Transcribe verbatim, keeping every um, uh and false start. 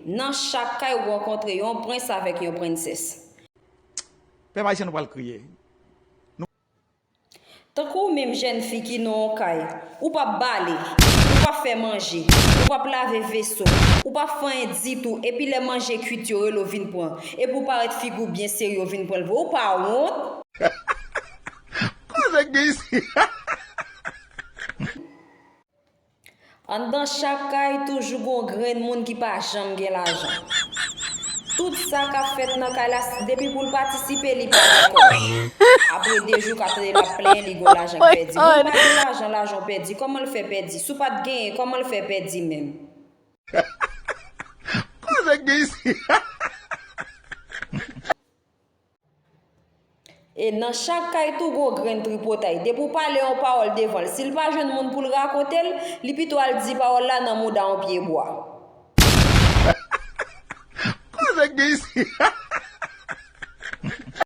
Nan chak kay ou rankontre yon prens avèk yon prensès. Pèp ayisyen nou pral kriye. Tankou ou menm jèn fi ki nan yon kay, ou p ap bale, ou p ap fè manje, ou p ap lave veso, ou p ap fè anyen ditou, epi lè manje kwit yo rele w vin pran, epi ou parèt figi w byen serye w vin pran l vre, ou pa wont? Koze k gen isit? Anndan chak kay toujou gon grenn moun ki pa janm gen lajan. Tout sa k ap fèt nan kay la, depi pou l patisipe, li pa dakò. Apre de jou k ap tande l ap plenyen, li gon lajan k pèdi. Moun pa gen lajan, lajan w pèdi. Kòman l fè pèdi? Si w pa t genyen, kòman l fè pèdi menm? Koze k gen isit? E nan chak kay tou gon grenn tripotay. Depi w pale yon pawòl devan l, si l pa jwenn moun pou l rakonte l, li pito al di pawòl la nan mouda yon pye bwa. Koze k gen isit?